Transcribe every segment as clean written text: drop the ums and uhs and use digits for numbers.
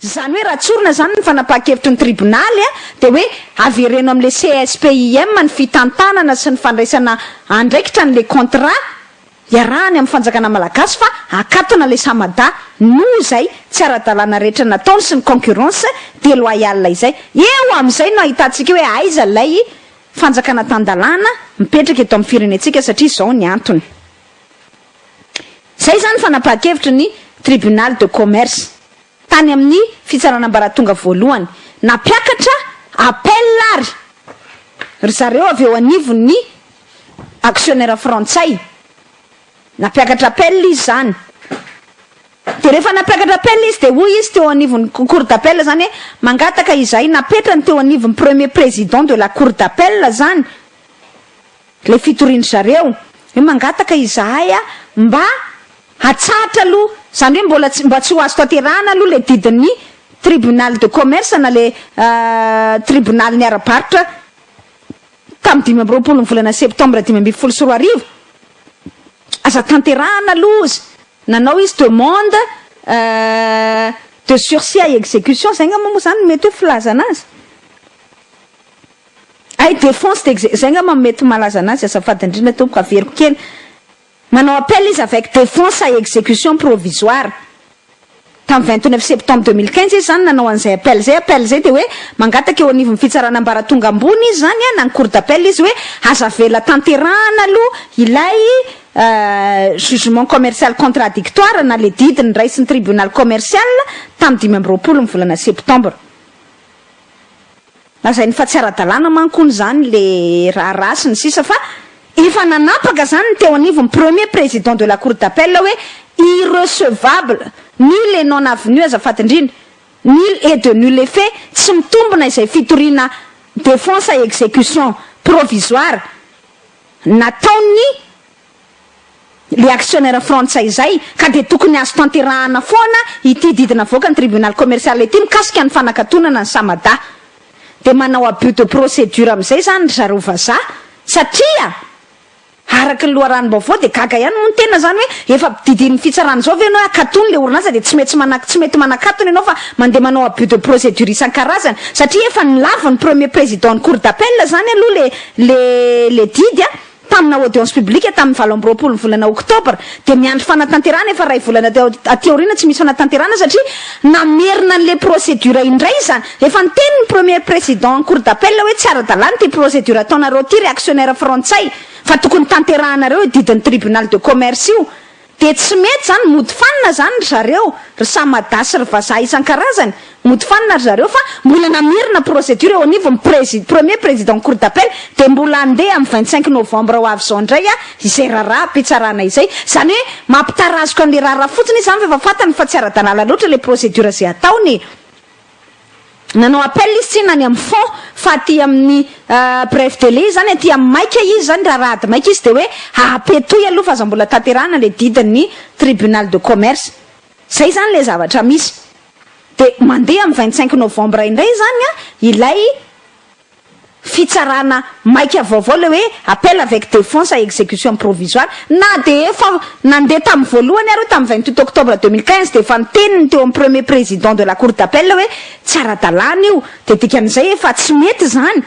Izany hoe raha tsorina izany ny fanapahan-kevitry ny tribonaly dia hoe avereno amin'ilay CSPIM ny fitantanana sy ny fandraisana andraikitra an'ilay contrat iarahany amin'ny fanjakana malagasy fa akatona ilay Samada noho izay tsy ara-dalàna rehetra nataony sy ny concurrence deloyale izay. Eo amin'izay no ahitantsika hoe aiza ilay fanjakana tan-dalàna mipetraka eto amin'ny firenentsika satria izao ny antony. Izay izany fanapahan-kevitry ny Tribunal de commerce tany amin'ny fitsarana ambaratonga voalohany. Nampiakatra appel ary ry zareo avy eo anivon'ny actionnaire frantsay. Nampiakatra appel izy izany. Dia rehefa nampiakatra appel izy dia hoy izy teo anivon'ny cour d'appel izany hoe mangataka izahay napetrany teo anivon'ny premier président de la cour d'appel izany Ilay fitorian-dry zareo hoe mangataka izahay mba hatsahatra aloha, izany hoe mbola tsy mba tsy ho azo tanterahana aloha ilay didin'ny tribunal de commerce na ilay tribonalin'ny ara-barotra tamin'ny 25 ny volana septembre 2015. Aza tanterahana aloha ozy. Nanao izy demande de sursis à exécution, izay angamba moa izany no mety hoe filazana azy. Hay défense de zay angamba no mety malaza anazy azafady indrindra tompoko averiko kely manao appel izy avec défense à exécution provisoire tamin'ny 29 septembre 2015 izy zany nanao an'izay appel zay. Appel zay de hoe mangataka eo anivon'ny fitsarana ambaratonga ambony izy zany a, na ny cour d'appel izy, hoe aza avela tanterahana aloha ilay jugement commercial contradictoire na le didy ny raisin'ny tribunal commercial tamin'ny 25 ny volana septembre. Lazainy fa tsy ara-dalàna manko hono izany le raharaha sy ny sisa fa efa nanapaka izany ny teo anivon'ny premier président de la cour d'appel hoe irrecevable, nul et non avenu, azafady indrindra, nul et de nul effet, tsy mitombina izay fitoriana défense à exécution provisoire nataon'ny le actionnaire frantsay izay ka dia tokony azo tanterahana foana ity didy navoakan'ny tribunal commercial ity mikasika ny fanakatonana ny Samada. Dia manao abus de procédure amin'izay izany ry zareo vazaha satria araka ny loharanom-baovao dia gaga ihany moa ny tena izany hoe efa didian'ny fitsarana izao ve ianao hoe akatony le orinasa dia tsy mety tsy mety manakatona ianao fa mandeha manao abus de procédure isan-karazany satria efa nilavin'ny premier président ny cour d'appel izany aloha le didy a tamina audience publique tamin'ny 28 ny volana oktobra, dia miandry fanatanterahana efa ray volana aty aoriana tsy misy fanatanterahana satria namerina an'ilay procédure indray izany. Efa niteny ny premier président en cour d'appel hoe tsy ara-dalàna ity procédure ataonareo ity ry actionnaire frantsay fa tokony tanterahanareo io didin'ny tribunal de commerce io. Dia tsy mety zany, mody fanina zany ry zareo, ry Samada sy ry vazaha isan-karazany, mody fanina ry zareo fa mbola namerina procédure eo anivon'ny prési, premier président cour d'appel, dia mbola handeha amin'ny 25 novembre ho avy izao indray izay raharaham-pitsarana izay. Izany hoe mampitarazoka an'ilay raharaha fotsiny izy zany fa efa fantany fa tsy ara-dalàna loatra ilay procédure izay ataony e. Nanao appel izy tsinona any amin'ny fond fa aty amin'ny bref délai izy zany, aty amin'ny maika izy zany, raharaha ady maika izy dia hoe apetoy aloha fa aza mbola tanterahana ilay didin'ny tribunal de commerce. Zay zany ilay zavatra misy. Dia mandeha amin'ny 25 novembre indray zany ilay fitsarana maika vaovao ilay hoe appel avec défense à exécution provisoire. Na dia efa nandeha tamin'ny voalohany ary io tamin'ny 28 octobre 2015 dia efa niteny ny teo amin'ny premier président de la cour d'appel hoe tsy ara-dalàna io, dia dikan'izay efa tsy mety izany,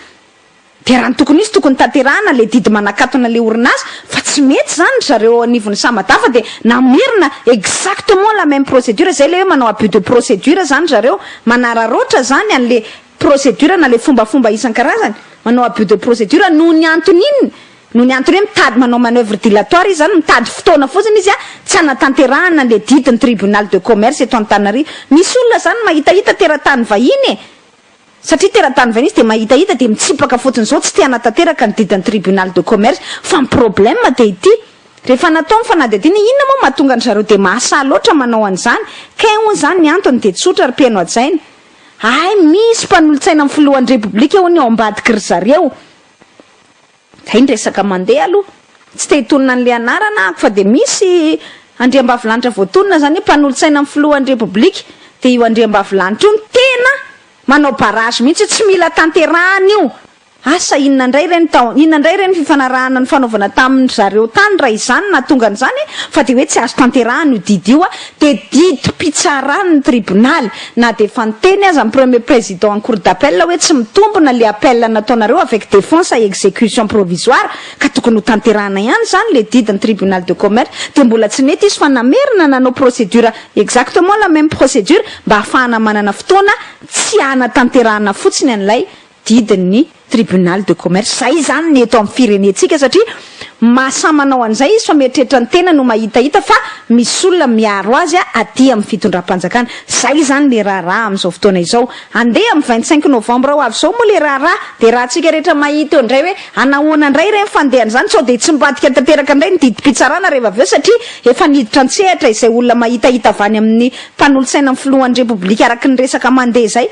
dia raha ny tokony hisy tokony tanterahana ilay didy manakatona ilay orinasa fa tsy mety izany ry zareo ao anivon'ny Samada fa dia namerina exactement la même procédure. Izay ilay hoe manao abus de procédure izany ry zareo, manararaotra izany an'ilay procédure na le fombafomba isan-karazany, manao abus de procédure noho ny antony inona? Noho ny antony hoe mitady manao manoeuvre dilatoire izy zany, mitady fotoana fotsiny izy tsy hanatanterahana le didin'ny tribunal de commerce eto Antananarivo. Misy olona zany mahitahita teratany vahiny e! Satria teratany vahiny izy dia mahitahita dia mitsipaka fotsiny zao tsy te hanatanteraka ny didin'ny tribunal de commerce. Fa ny problème dia ity, rehefa natao ny fanadihadiana, inona moa mahatonga an-dry zareo dia mahasahy loatra manao an'izany? Kay hono zany ny antony dia tsotra ry mpihaino hajaina. Hay misy mpanolotsaina amin'ny filohan'ny repoblika hono ao ambadiky ry zareo. Zay ny resaka mandeha aloha. Tsy te hitonona an'ilay anarana ahako fa dia misy andriambavilanitra voatonona zany hoe mpanolotsaina amin'ny filohan'ny repoblika. Dia io andriambavilanitra io no tena manao barrage mihitsy hoe tsy mila tanterahana io. Asa inona indray ireny tao, inona indray ireny fifanarahana nifanaovana tamin-dry zareo tany raha izany nahatonga an'izany fa dia hoe tsy azo tanterahana io didy io dia didim-pitsaran'ny tribonaly na dia efa niteny aza ny premier président en cour d'appel hoe tsy mitombina le appel nataonareo avec défense et exécution provisoire ka tokony ho tanterahana ihany izany le didin'ny tribunal de commerce dia mbola tsy nety izy fa namerina nanao procédure exactement la même procédure mba hahafahana manana fotoana tsy hanatanterahana fotsiny an'ilay didin'ny tribunal de commerce. Zay izany ny eto amin'ny firenentsika satria mahasahy manao an'izay izy fa mieritreritra ny tenany ho mahitahita fa misy olona miaro azy aty amin'ny fitondram-panjakana. Zay izany le raharaha amin'izao fotoana izao. Andeha amin'ny 25 novembre ho avy izao moa le raharaha dia raha antsika rehetra mahita eo indray hoe anahoana indray ireny fandehan'izany sao dia tsimbadika tanteraka indray ny didim-pitsarana rehefa avy eo satria efa niditra an-tsehatra izay olona mahitahita avy any amin'ny mpanolotsaina ny filohan'ny repoblika araka ny resaka mandeha izay.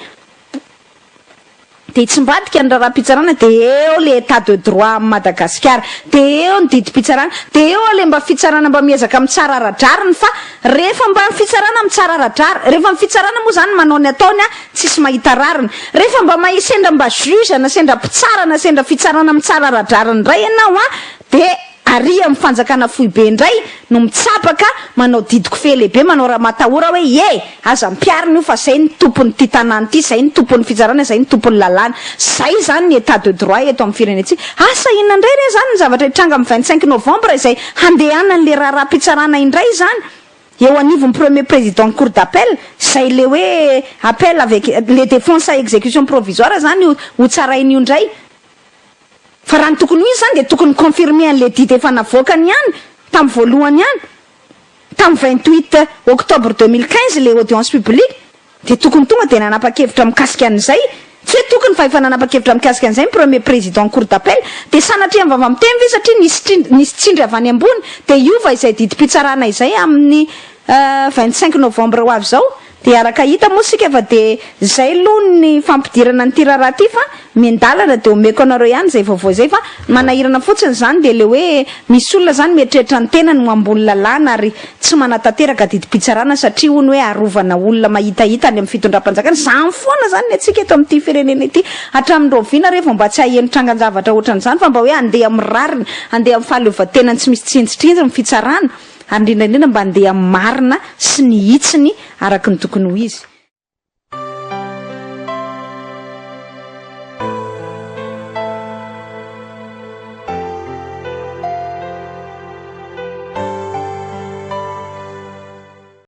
Dia hitsimbadika ny raharaham-pitsarana, dia eo le état de droit amin'i Madagasikara, dia eo ny didim-pitsarana, dia eo le mba fitsarana mba miezaka mitsara ara-drariny fa rehefa mba ny fitsarana mitsara ara-drariny, rehefa ny fitsarana moa izany manao ny ataony an, tsisy mahita rariny, rehefa mba mahay sendra mba juge na sendra mpitsara na sendra fitsarana mitsara ara-drariny indray ianao an, dia Ary amin'ny fanjakana foibe indray no mitsabaka manao didiko fehy lehibe manao ramatahora hoe ie! Aza ampiharina io fa zay ny tompon'ity tanàna ity, zay ny tompon'ny fitsarana, zay ny tompon'ny lalàna. Zay izany ny état de droit eto amin'ny firenentsika. Asa inona indray re izany ny zavatra hitranga amin'ny 25 novembre izay handehanan'ilay raharaham-pitsarana indray izany eo anivon'ny premier président ny cour d'appel, izay le hoe appel avec le défense à exécution provisoire izany ho tsaraina io indray. Fa raha ny tokony ho izy izany dia tokony mi-confirmer an'ilay didy efa navoakany ihany tamin'ny voalohany ihany, tamin'ny 28 octobre 2015 ilay audience publique dia tokony tonga dia nanapa-kevitra mikasika an'izay, tsy hoe tokony fa efa nanapa-kevitra mikasika an'izay ny premier président cour d'appel, dia sanatria amin'ny vava miteny ve satria nisy nisy tsindry avy any ambony dia hiova izay didim-pitsarana izay amin'ny 25 novembre ho avy izao? Dia araka hita moa isika fa dia izay aloha ny fampidirana an'ity raharaha ity fa miandalana dia omeko anareo ihany izay vaovao izay fa ny manahirana fotsiny izany dia ilay hoe misy olona izany mieritreritra ny tenany ho ambony lalàna ary tsy manatanteraka didim-pitsarana satria hono hoe arovana olona mahitahita any amin'ny fitondram-panjakana. Izany foana izany ny antsika eto amin'ity firenena ity hatramin'ny rahoviana re vao mba tsy haheno trangan-javatra ohatran'izany fa mba hoe handeha amin'ny rariny, handeha amin'ny fahaleovantenany tsy misy tsindritrinjy ny fitsarana. Ary indrindra indrindra mba handeha amin'ny marina sy ny hitsiny araka ny tokony ho izy.